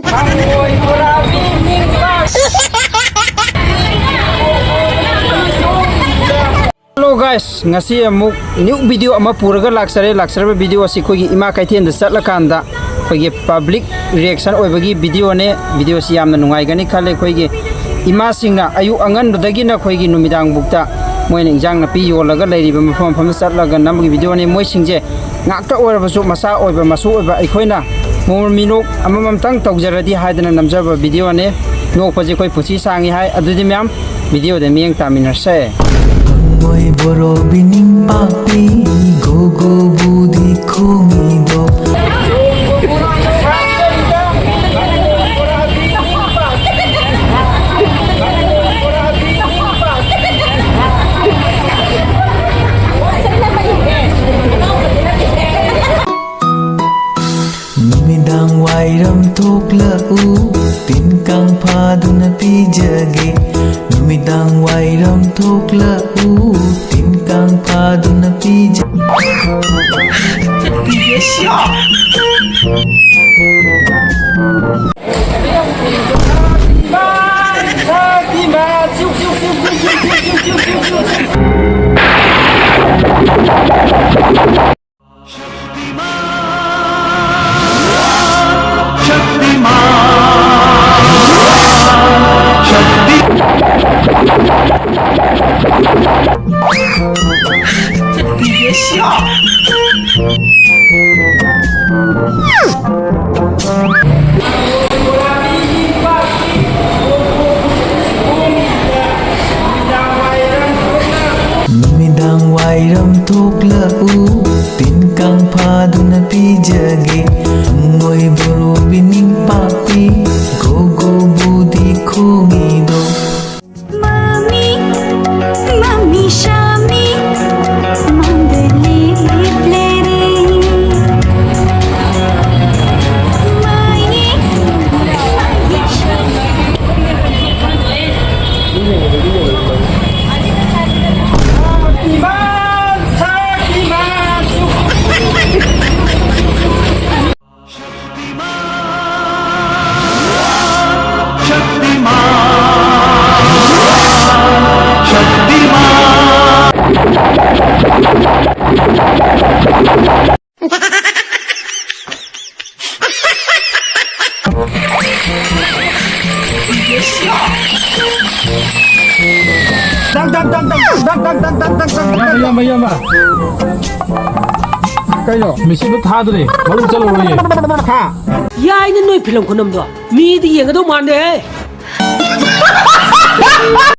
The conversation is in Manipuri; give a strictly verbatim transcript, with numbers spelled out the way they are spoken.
Hello guys, ꯉꯁꯤ ꯑꯃꯨꯛ new video ꯑꯃ ꯄꯨꯔꯒ ꯂꯥꯛꯆꯔꯦ꯫ ꯂꯥꯛꯆꯔꯤꯕ video ꯑꯁꯤ ꯑꯩꯈꯣꯏꯒꯤ ꯏꯃꯥ ꯀꯩꯊꯦꯜꯗ ꯆꯠꯂꯀꯥꯟꯗ ꯑꯩꯈꯣꯏꯒꯤ public reaction ꯑꯣꯏꯕꯒꯤ videoꯅꯦ꯫ Videoꯁꯤ ꯌꯥꯝꯅ ꯅꯨꯡꯉꯥꯏꯒꯅꯤ ꯈꯜꯂꯦ꯫ ꯑꯩꯈꯣꯏꯒꯤ ꯏꯃꯥꯁꯤꯡꯅ ꯑꯌꯨꯛ ꯑꯉꯟꯕꯗꯒꯤꯅ ꯑꯩꯈꯣꯏꯒꯤ ꯅꯨꯃꯤꯗꯥꯡ ꯕꯨꯛꯇ ꯃꯣꯏꯅ ꯏꯟꯖꯥꯡ ꯅꯥꯄꯤ ꯌꯣꯜꯂꯒ ꯂꯩꯔꯤꯕ ꯃꯐꯝ ꯃꯐꯝꯗ ꯆꯠꯂꯒ ꯅꯝꯕꯒꯤ videoꯅꯦ꯫ ꯃꯣꯏꯁꯤꯡꯁꯦ ꯉꯥꯛꯇ ꯑꯣꯏꯔꯕꯁꯨ, ꯃꯆꯥ ꯑꯣꯏꯕ, ꯃꯁꯨ ꯑꯣꯏꯕ, ꯑꯩꯈꯣꯏꯅ ꯃꯣꯃꯣꯟ ꯃꯤꯅꯣꯛ ꯑꯃꯃꯝꯇꯪ ꯇꯧꯖꯔꯗꯤ ꯍꯥꯏꯗꯅ ꯅꯝꯖꯕ videoꯅꯦ꯫ ꯅꯣꯛꯄꯁꯦ ꯑꯩꯈꯣꯏ ꯄꯨꯟꯁꯤ ꯁꯥꯡꯉꯤ ꯍꯥꯏ꯫ ꯑꯗꯨꯗꯤ ꯃꯌꯥꯝ videoꯗ ꯃꯤꯠꯌꯦꯡ ꯇꯥꯃꯤꯟꯅꯔꯁꯦ꯫ ꯍꯪꯉꯣꯏ ꯕꯣꯔꯣ ꯕꯤꯅꯤꯡ ꯄꯥꯛꯄꯤ ꯒꯣꯒꯣ ꯕꯨꯗꯤ ꯈꯣꯡꯉꯤꯗꯣ꯫ ꯅꯨꯃꯤꯗꯥꯡ ꯋꯥꯏꯔꯝ ꯊꯣꯛꯂꯛꯎ, ꯇꯤꯟ ꯀꯥꯡ ꯐꯥꯗꯨꯅ ꯄꯤꯖꯒꯦ꯫ ꯅꯨꯃꯤꯗꯥꯡ ꯋꯥꯏꯔꯝ ꯊꯣꯛꯂꯛꯎ, ꯇꯤꯟ ꯀꯥꯡ ꯐꯥꯗꯨꯅ ꯄꯤꯖꯒꯦ꯫ ꯇꯛ, ꯇꯛ, ꯇꯛ, ꯇꯛ, ꯇꯛ, ꯇꯛ, ꯇꯛ, ꯇꯛ, ꯇꯛ, ꯇꯛ, ꯇꯛ, ꯇꯛ꯫ ꯏꯌꯥꯝꯕ, ꯏꯌꯥꯝꯕ, ꯏꯌꯥꯝꯕ꯫ ꯀꯩꯅꯣ? ꯃꯦꯁꯤꯗꯣ ꯊꯥꯗ꯭ꯔꯦ, ꯃꯅꯨꯡ ꯆꯠꯂꯔꯣꯏꯌꯦ꯫ ꯍꯥ? ꯌꯥꯏꯅꯦ ꯅꯣꯏ ꯐꯤꯂꯝ ꯈꯨꯅꯝꯗꯣ꯫ ꯃꯤꯗꯤ ꯌꯦꯡꯒꯗꯧ ꯃꯥꯟꯗꯦꯍꯦ꯫